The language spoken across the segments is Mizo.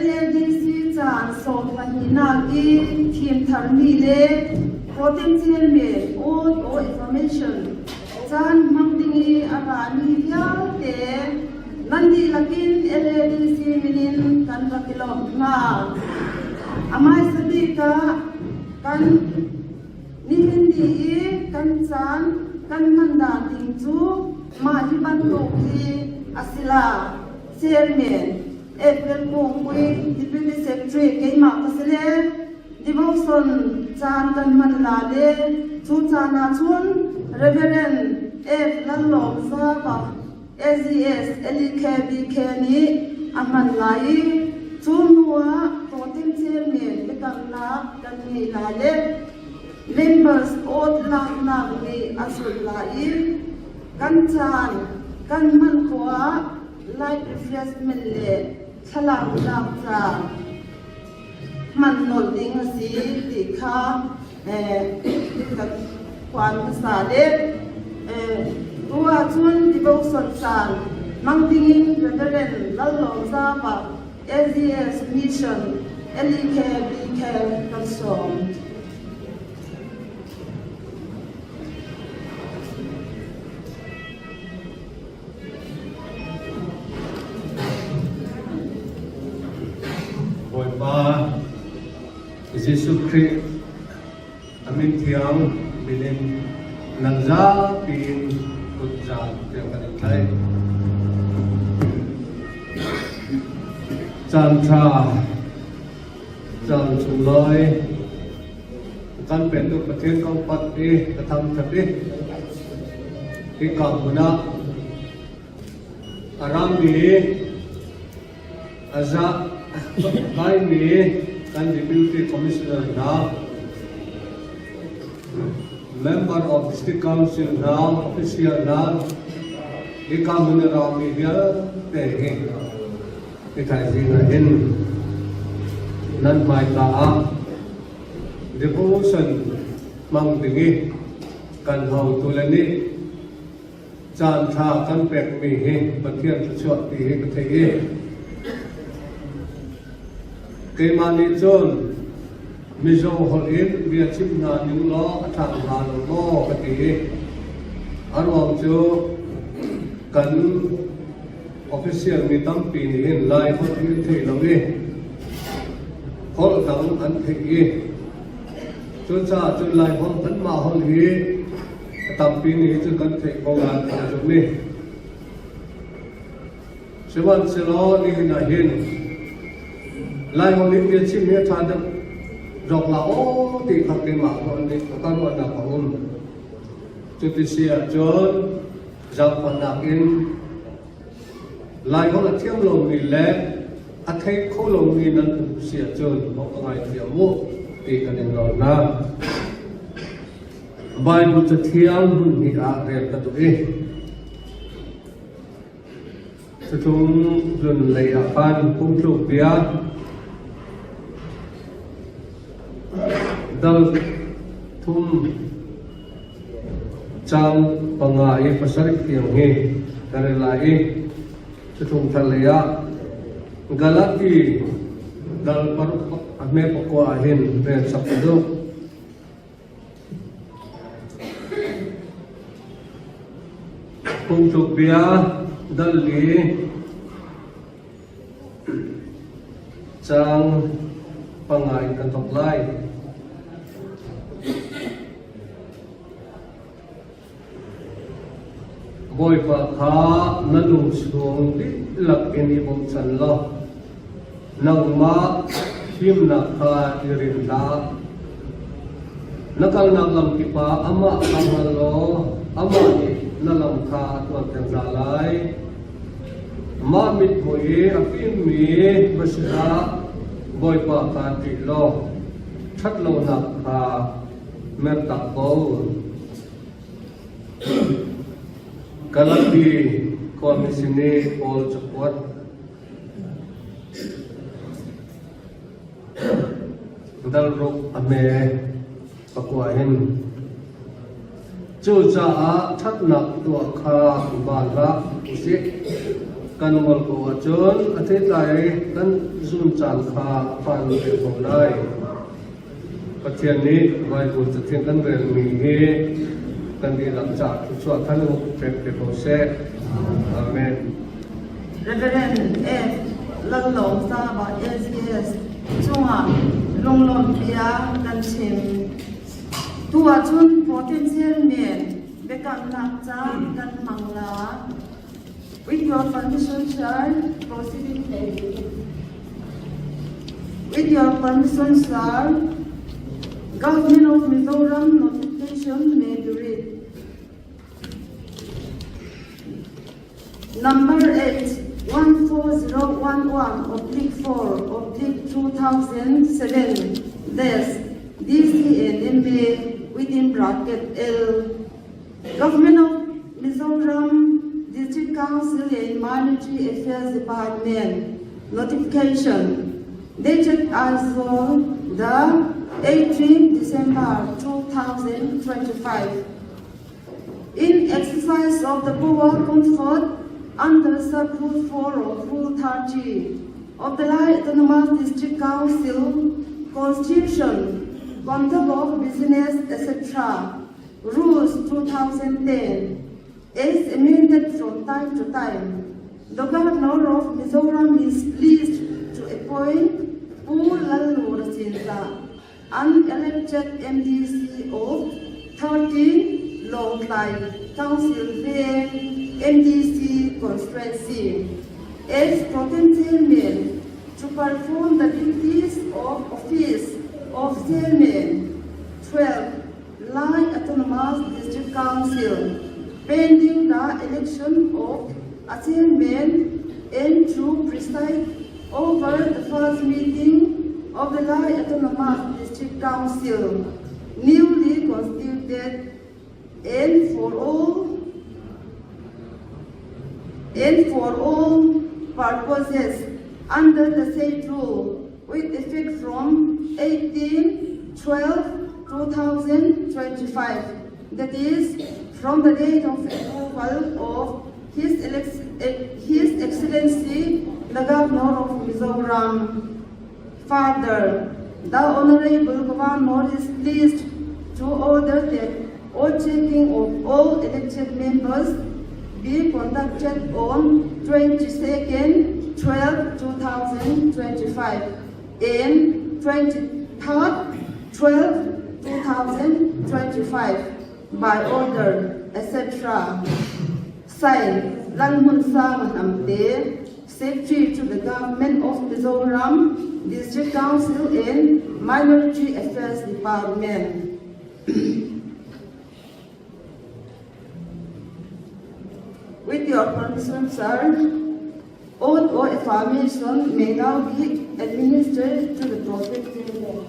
LADC caan sawmpahnihnak i thim tharmi le Protein Chairman Oath or Affirmation caan hmang ding i a rami vialte nan dihlak in LADC min in kan rak i lawmh hna. A hmaisa bik ah kan nihin ni i kan caan kan hman dan ding cu mah hi bantuk hi a si la. Chairman April Kungpui Deputy Secretary keimah ka si le devotion caan kan hman la le cu caan ah cun Reverend F. Lallawm Zapa AZS LEKBK nih a hman lai i cu hnu ah Totem Chairman biakamnak kan ngei lai le Members oath laknak nih a zulh lai i kan caan kan hman khawh ah light refreshment le thlalang lak ca hman nolh ding a si ti kha kan phuan hmasa le tu ahcun devotion caan hmang dingin Reverend Lallawm Zapa AZS Mission LEKBK kan sawm. Bawipa Jesuh Khrih a min thiang min in nan zapi in kut zaan tiang kan in tlaih. Caan ṭha, caan sunglawi kan petu Pathian ka upat i ka thangṭhat i hika hmun ah a rami a za ngaimi kan Deputy Commissioner hna, Member of District Council hna, official hna, hika hmun i rami vialte hi hi thaizing ah hin nan hmaika ah devotion hmang ding i kan hotu le nih caanṭha kan pekmi hi Pathian thluachuah ti hi ka theih i keimah nih cun Mizo holh in bia chim hna ning law a ṭha hnga lo maw ka ti i a ruang cu kan official mi tampi nih hin Lai holh hi an thei lo i holh dang an theih i cucaah cun Lai holh anmah holh hi a tampi nih cun kan theih ko lai kan zumh i sihmanhsehlaw nihin ah hin Lai holh in bia chim hi a ṭha deuh zawk la aw ti kha keimah ruah nih ka ruahnak a um. Cuti si ahcun zaangfahnak in Laiholh a thiam lomi le a thei kho lomi nan um si ahcun mawh ka ngaithiam u ti kan in nawl hna. Bible cathiang hmun hnih ah rel ka duh i Cutlung hlun lei ah khan phungthluk bia dal thum Caang panga i pasarih tiang hi ka rel lai i cutlung thar lei ah Galati dal paruk a hme pakua ah hin rel chap ka duh. Phungtluk bia dal li caang panga in kan thawk lai. Bawipa kha na lung chung dihlak in i bochan law nangmah fimnak kha i rin hlah. Na kalnak lam kip ah amah kha hngal law amah nih na lam kha a tuanter hna lai. Mah mithmuh i a fimmi va si hlah, Bawipa kha ṭih law ṭhatlonak kha mertak ko. Galati khuami sin i Paul cakuat. Dal ruk a hme pakua hin. Cucaah ṭhatnak tuah kha bal hlah usih. Kan ngol ko ahcun a theitlai kan zun caan kha a phan ve ko lai. Pathian nih Baibal cathiang kan relmi hi kan dihlak caah thluachuah than in pek te ko seh. Amen. Reverend F. Lallawm Saba LCS cungah lunglawmh bia kan chim. Tu ahcun potential men biakamnak caan kan hmang la. With your permission, sir, proceeding With your permission, sir, Government of Mizoram notification may be read. Number 8, 14011 oblique 4 oblique 2007 dash DCNMA within bracket L. Government of Mizoram District Council and Minority Affairs Department notification dated as of the 18 December 2025. In exercise of the power conferred under Sub-Rule 4 of Rule 30 of the Lai Autonomous District Council Constitution, Conduct of Business, etc., Rules 2010, is amended from time to time. The Governor of Mizoram is pleased to appoint Pu Lalnura Chinza, unelected MDC of 13 Lawngtlai Council Veng MDC constituency, as Protem Chairman to perform the duties of office of Chairman 12 Lai Autonomous District Council pending the election of a chairman and to preside over the first meeting of the Lai Autonomous District Council newly constituted and for all and for all purposes under the said rule with effect from 18 12 2025 that is from the date of approval of His, His Excellency the Governor of Mizoram. Further, the Honorable Governor is pleased to order that all checking of all elected members be conducted on 22nd 12 2025 and 23rd 12 2025 by order, etc. Sign Lalhmunsanga Hnamte, Secretary to the Government of Mizoram, District Council and Minority Affairs Department. With your permission, sir, oath or affirmation may now be administered to the prophet chairman.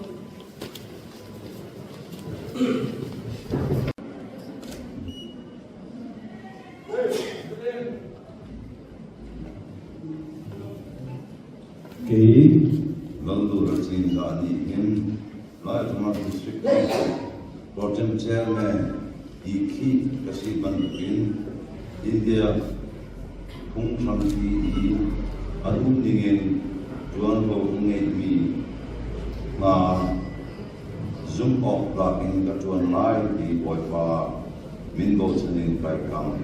Kei Laldur a cin nih hin Laitlang District Council Protem Chairman i khih ka si bantukin India phunghrampi i a duh ningin ṭuanvo a ngeihmi hna zumhawktlak in ka ṭuan lai ti Bawipa min bochan in kai kam.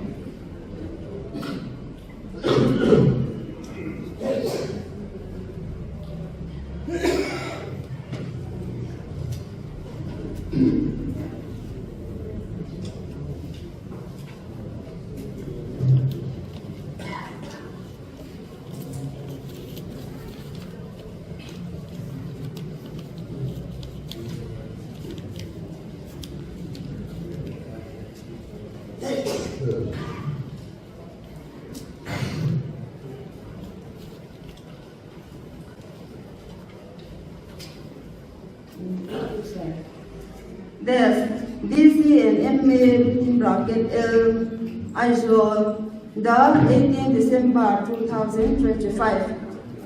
Thus, DC and MA in bracket L, Aizawl, the 18 December 2025.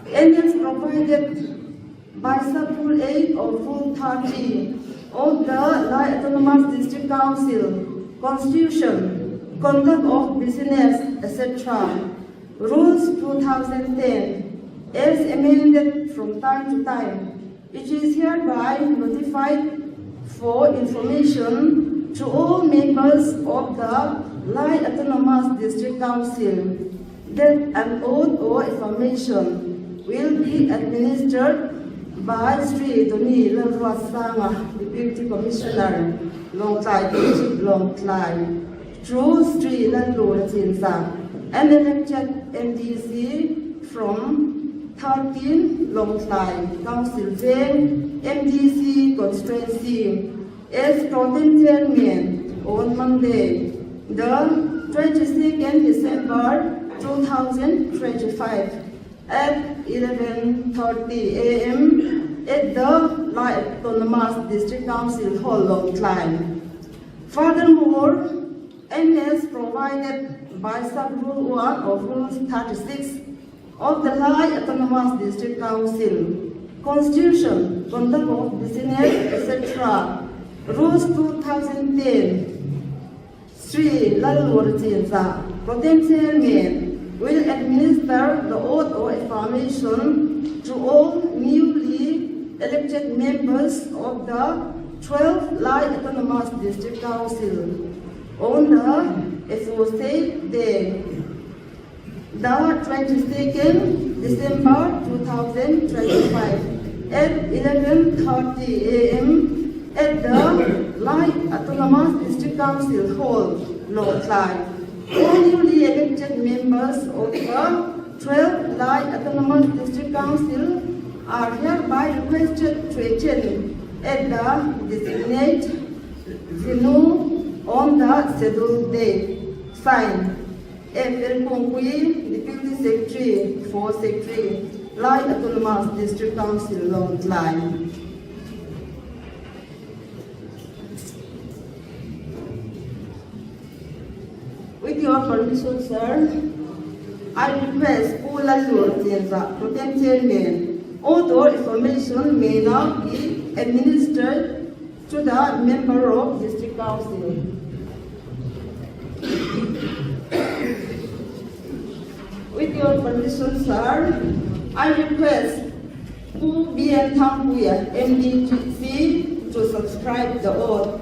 Engines provided by Sub-Rule 8 of Rule 30 of the Lai Autonomous District Council, Constitution, Conduct of Business, etc. Rules 2010, as amended from time to time. It is hereby notified for information to all members of the Lai Autonomous District Council that an oath or affirmation will be administered by Sri Tony Lalruatsanga, Deputy Commissioner, Lawngtlai District, Lawngtlai, through Sri Lalhluna Chinza, an elected MDC from 13 Lawngtlai Council Veng MDC constituency as Protem Chairman on Monday, the 22nd December 2025 at 11:30 a.m. at the Lai Autonomous District Council Hall, Lawngtlai. Furthermore, MS provided by Sub-Rule 1 of Rule 36 of the Lai Autonomous District Council, Constitution, Conduct of Business, etc. Rules 2010, Sri Lalur Chinza, Protem Chairman, will administer the oath of affirmation to all newly elected members of the 12 Lai Autonomous District Council on the aforesaid day, the 22nd December 2025 at 11:30 a.m. at the Lai Autonomous District Council Hall, Lawngtlai. All newly elected members of the 12 Lai Autonomous District Council are hereby requested to attend at the designated venue on the scheduled date. Signed, F. L. Kungpui, Deputy Secretary for Secretary, Lai Autonomous District Council, Lawngtlai. With your permission, sir, I request Pu Lalur Chenza, Protem Chairman, although information may not be administered to the member of District Council. With your permission, sir, I request Pu B.N. Thangpuia, MDC, to subscribe the oath.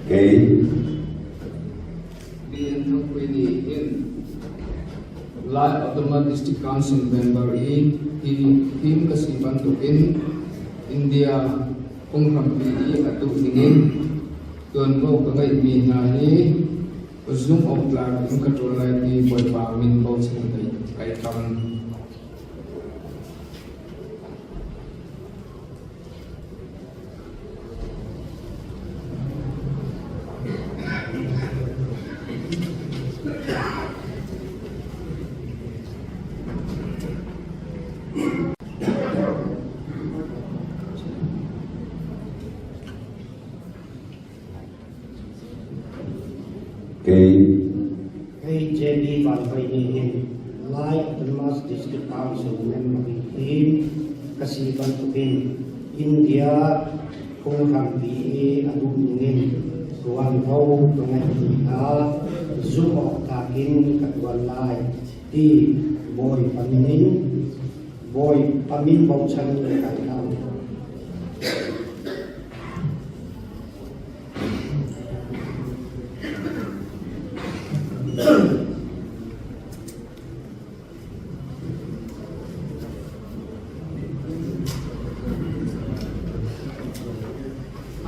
Kei. BN Thangpui nih hin Lai Autonomous District Council member i hi thim ka si bantukin India phunghrampi i a tuh ningin tuanvo ka ngeihmi hna hi zumh awktlak in ka ṭuan lai ti Bawipa min bochan kai kam. Kei. Kei JB Van Hoi nih hin Lai Autonomous District Council member hi ka si bantukin India phunghrampi i a duh ningin tuanvo ka ngeihmi kha zumh awk tlak in ka tuan lai ti Bawipa min in Bawipa min bochan in kai hlam.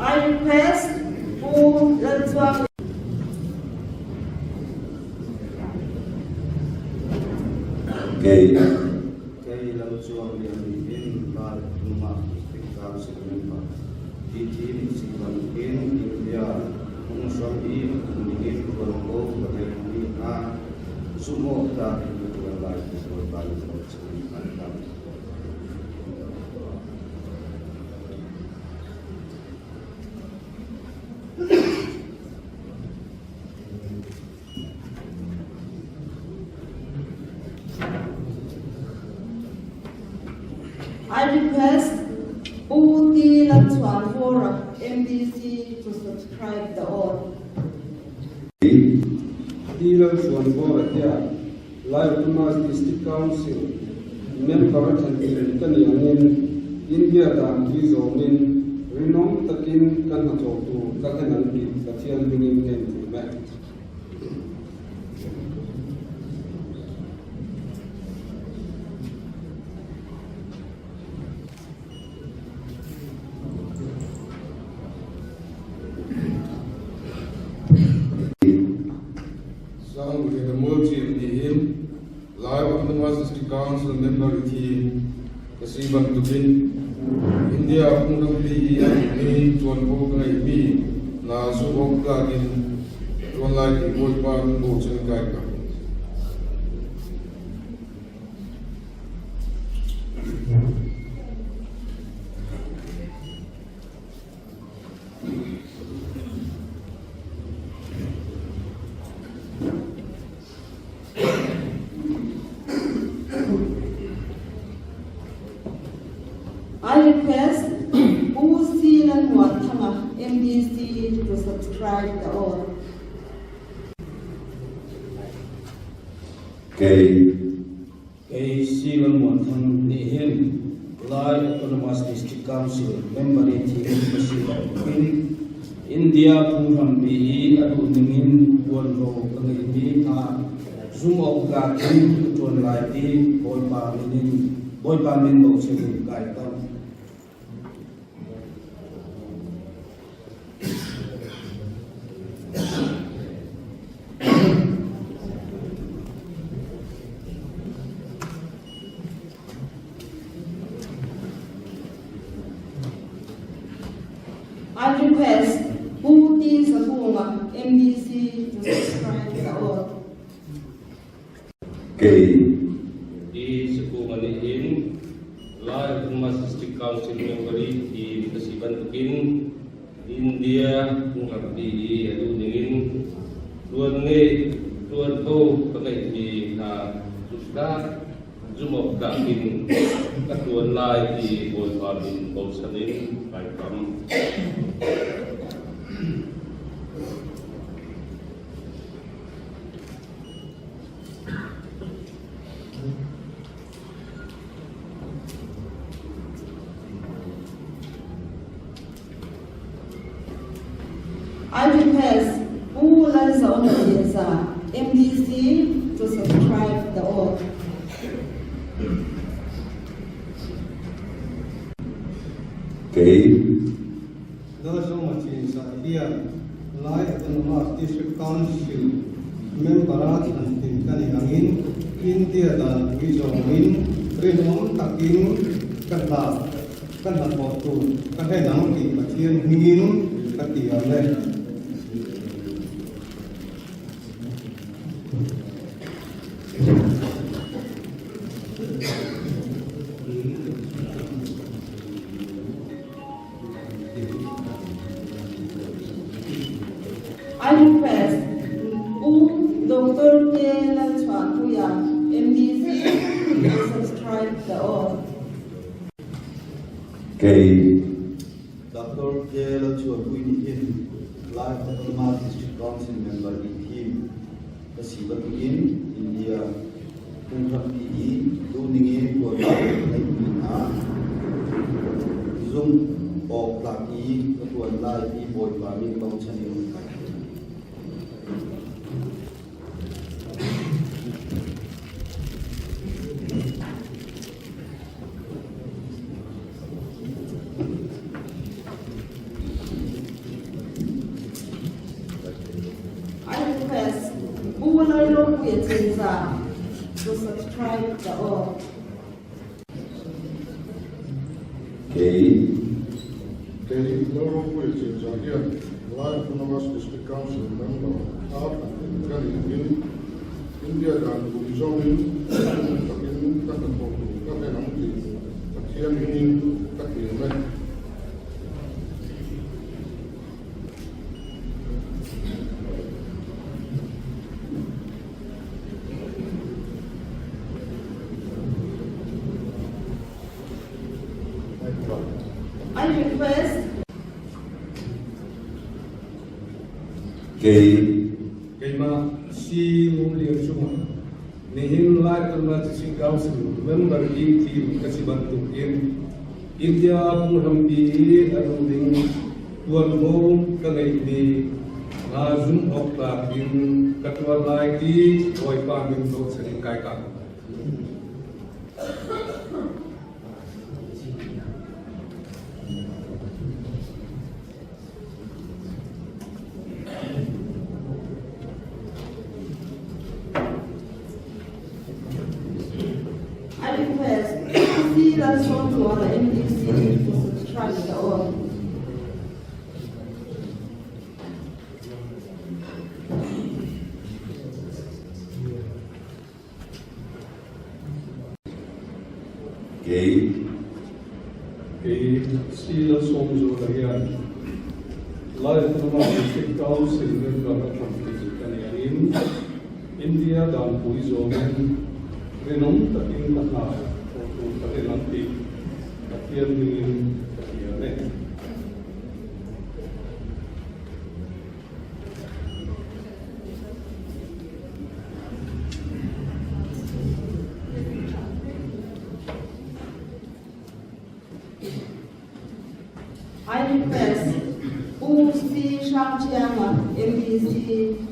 I request Pu Lalchuang Kei. Kei Lalchuang Lian nih hin Lai Nungak District Council member Ti si bantukin India phunghram i a tum ningin tuanvo ka ngeihmi hna zumh awk tlak in ka ṭuan lai ti Bawipa nih bochan in an kam. I request Pu T. Lalchhuanvawra, MDC to subscribe the oath. T. Lalchhuanvawra hian Lai Autonomous District Council member a thlan tlin ka ni angin India dan tui zawmin rinawm takin ka hnathawh tur ka hlen ang tih Pathian hmingin ka intiam e. Sang Lian Mualchin niin Lai Autonomous District Council member i thim ka si bantukin India phungrampi i a duhmi tuanvo ka ngeihmi hna zulh awk tlak in tuan lai ti Bawipa min bochan kai ka. I request Pu C. Lalmuanthanga, MDC to subscribe the oath. Kei. Kei C. Lalmuanthang nih hin Lai Autonomous District Council member i thim ka si bantukin India phunghrampi i a duhning in tuanvo ka ngeihmi hna zumh awk tlak in ka ṭuan lai ti Bawipa min in Bawipa min bochan in kai kam. I request Pu T. Zakunga, MDC, to subscribe the oath. Kei. T. Zakunga nih hin Lai Autonomous District Council member i thim ka si bantukin India phungrampi i a duh ningin tuan ngeih tuanvo ka ngeihmi hna zumh awk tlak in ka tuan lai ti Bawipa min bochan in kai kam. I request Pu Lalzawnga Lianza, MDC, to subscribe the oath. Kei. Lalzawma Chinsa hian Lai Autonomous District Council member-a thlan tlin ka ni angin India dan pui zawngin rinawm takin ka hna ka hnathawh tur ka hlen ang tih Pathian hmingin ka ti ang e. I request Pu Doctor K. Lalchhuanpuia, MDC, to subscribe the oath. Kei. Doctor K. Lalchhuanpui nih hin Lai Autonomous District Council member i thim ka si bantukin India phunghrampi i duhning in tuanvo ngeihmi hna zumh awk tlak i ka tuan lai ti Bawipa min bochan in kai thim. I request Pu Lalropuia Chinza to subscribe the oath. Kei. Kei Lalropuia Chinza hian Lai Autonomous District Council member a ka nih angin India dan pui zawngin rinawm takin ka hnathawh tur ka hlen ang tih Pathian hmingin ka tiam e. Kei. Keimah C. Ngunlianchunga, nihin Lai Autonomous District Council member i thim ka si bantuk in India phunghrampi i a duh ding tuanvo ka ngeihmi hna zumh awktlak in ka tuan lai ti Bawipa min bochan in kai kam. I request C. Lalsawmzuala MDC to subscribe the oath. Kei. Kei C. Lalsawmzuala hian Lai Autonomous District Council member a thlanpui ka ni angin India danpui zawngin rinawm takin ka hna thawh tur ka hlen ang tih Pathian hmingin ka tiam e. I request Pu C. Hrangchianga, MDC,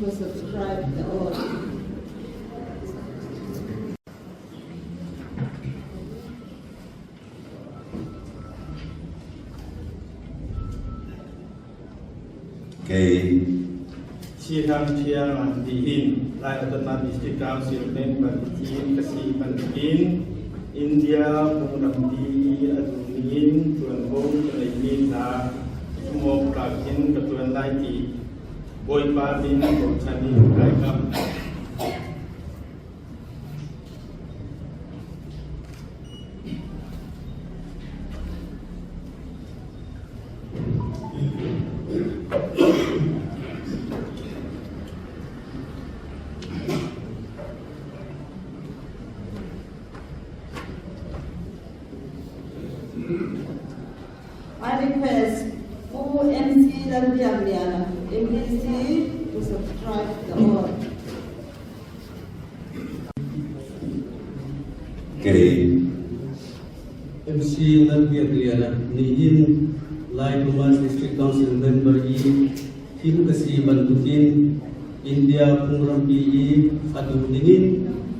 to subscribe the oath. Kei. Sihrang Thiang tiin Lai Autonomous District Council member thim ka si bantukin India phungrampi i a duhning in ṭuanvo ka ngeihmi hna zumhawktlak in ka ṭuan lai ti Bawipa min bochan in kai kam. I request Pu MC Lalbiakliana, MDC, to subscribe the oath. Kei. MC Lalbiakliana nihin Lai Autonomous District Council member i thim ka si bantukin India phungrampi i a duh dingin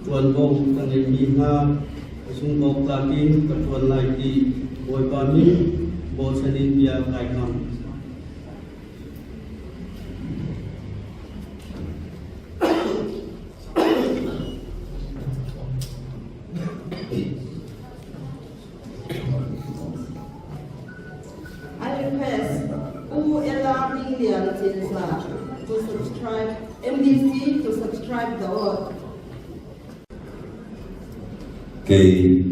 ṭuanvo ka ngeihmi hna zumhawktlak in ka ṭuan lai ti Bawipa min bochan in bia kai kam. I request Pu Ella Minglian Cinza to subscribe, MDC to subscribe the oath. Kei.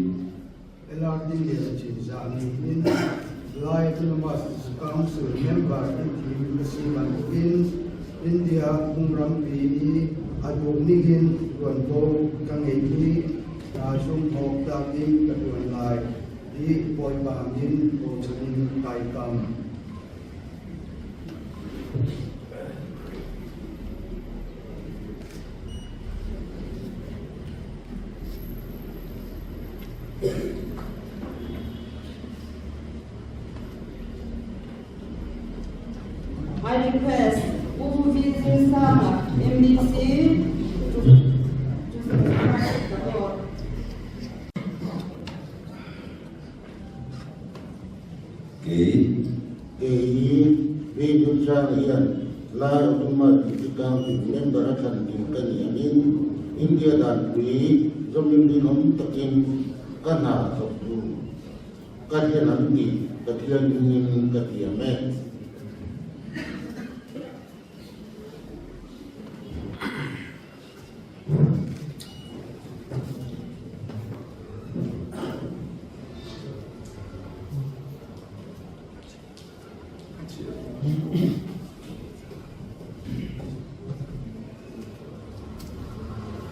Ella Minglian Cinza nih hin Lai Autonomous Council member i thim a si bantukin India phungrampi i a duh ningin ṭuanvo ka ngeihmi hna zumhawktlak in ka ṭuan lai ti Bawipa min bochan in kai kam. I request Pu V. Zingsanga, MDC, to subscribe the oath. Kei. Kei V. Zingsanga hian Lai Autonomous District Council member a thlan tum ka ni angin India danpui zawmin rinawm takin ka hna thawk tur Ka hlen ang tih Pathian hmingin ka tiam e.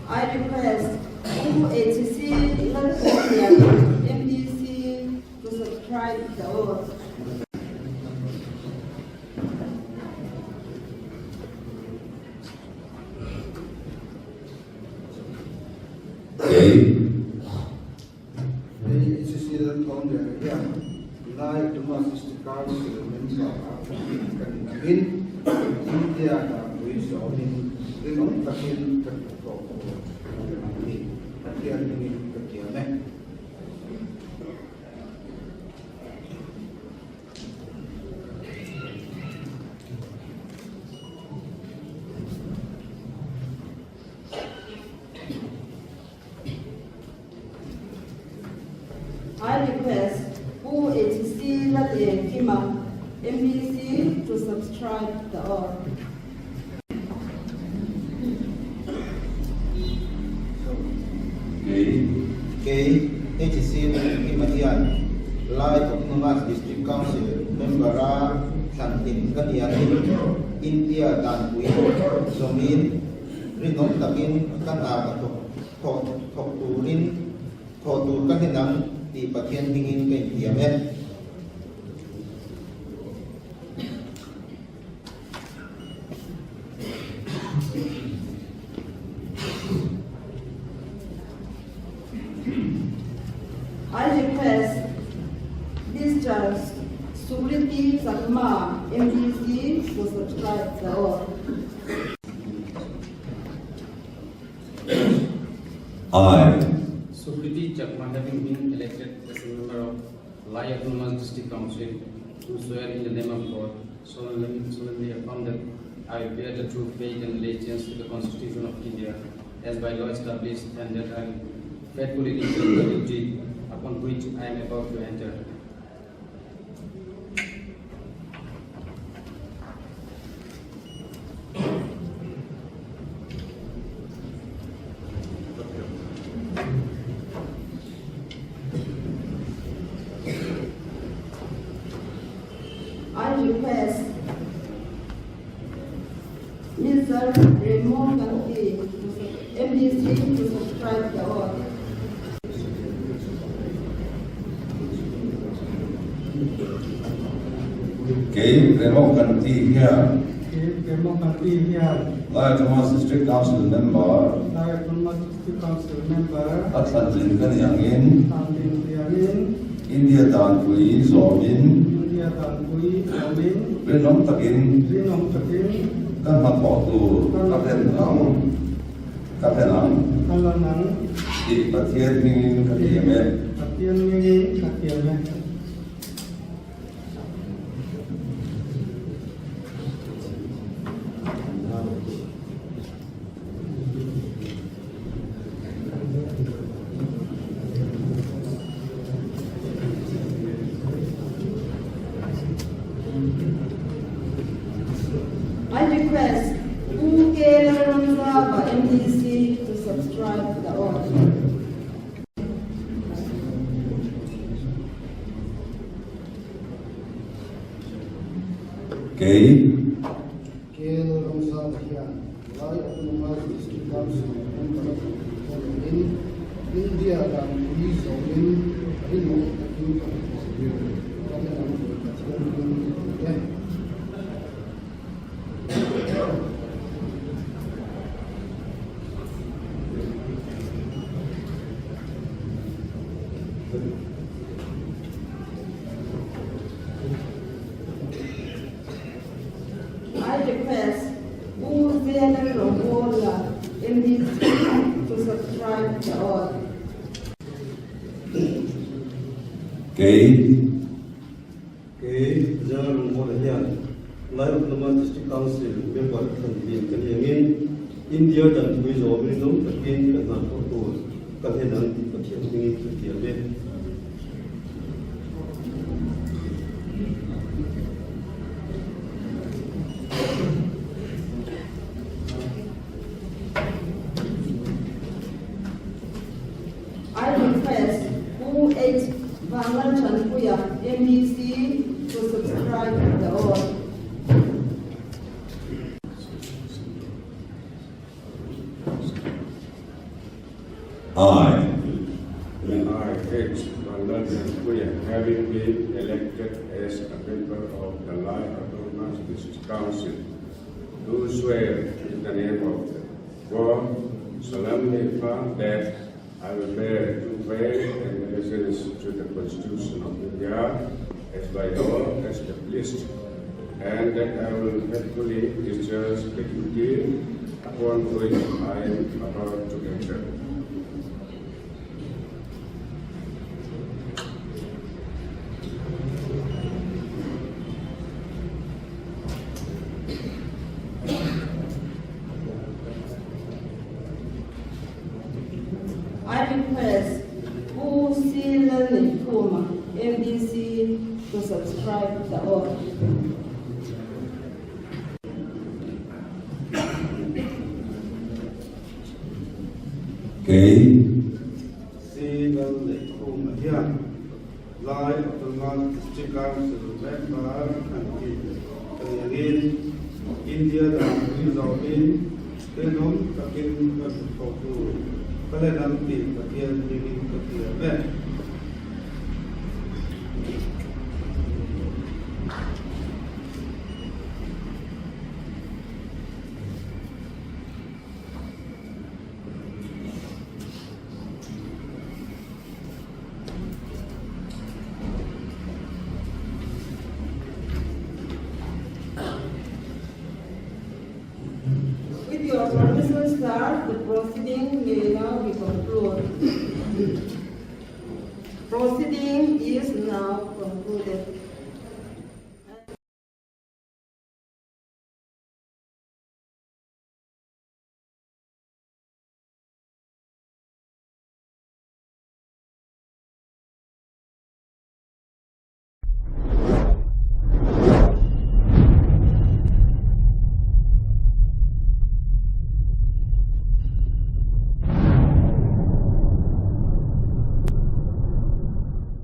I request Pu HC Lalthawmlian, MDC to subscribe the oath. Kei. Hei HC Lalthawmliana hian Lai Autonomous District Council member ah kan inangin India danpui zawmin rinawm takin ka duh tawk tur ka rem ang ni. Pathian hmingin ka tiam e. I request Pu HC Lalengkima, MDC to subscribe the oath. Kei. Kei, HC Lalengkima hian Lai Autonomous District Council member-a thlantlin ka niangin India danpui zawmin rinawm takin ka hna ka thawk thawh thawk turin thawh tur ka hlen ang tih Pathian hmingin ka intiam e. I request Mr. Sukriti Chakma, MDC, to subscribe the oath. I. Sukriti Chakma having been elected as a member of Lai Autonomous District Council, do swear in the name of God, solemnly, solemnly affirm that I will bear the true faith and allegiance to the Constitution of India as by law established and that I will faithfully discharge the duty upon which I am about to enter. I request Mr. Raymond Gandhi, MDC, to subscribe the oath. Kei Remo Kanti hian. Kei Remo Kanti hian. Lai Autonomous District Council member. Lai Autonomous District Council member. A thlantlin ka ni angin. Thlantlin ni angin. India danpui zawmin. India danpui zawmin. Rinawm takin. Rinawm takin. Ka hnathawh tur ka hlen ang. Ka hlen ang. Ka hlen ang. Tih Pathian hmingin ka tiam e. Pathian hmingin ka tiam e. I request Pu K. Lalramzava, MDC, to subscribe the oath. Kei. K. Lalramzava hian Lai Autonomous District Council member a thawk tih pawh loin India dan pui zawmin rinawm takin ka hnathawh tur ka hlen ang tih Pathian hming ka ti e. I request Pu Zenan Rogola, MDC, to subscribe the oath. Kei. Kei General Lungkhawla hian Lai Autonomous District Council member thlan lian ka ni angin India danpui zawm rinawm takin ka hna thawh tur ka hlen ang tih Pathian hmingin ka tiam e. I request Pu H. Vanlalthanpuia, MEC, to subscribe the oath. I. I, H. Vanlalthanpuia, having been elected as a member of the Lai Autonomous District Council, do swear in the name of God, solemnly affirm that I will bear true faith and allegiance to the Constitution of India as by law established, and that I will faithfully discharge the duty upon which I am about to enter. I request Pu C. Lalneikhuma, MDC to subscribe the oath. Kei. C. Lalneikhuma hian Lai Autonomous District Council member an ti ka ni angin India dan pui zawmin rinawm takin ka hmu tho tur ka len ang tih Pathian hmingin ka tiam e. With your permission, sir, the proceeding may now be concluded. Proceeding is now concluded.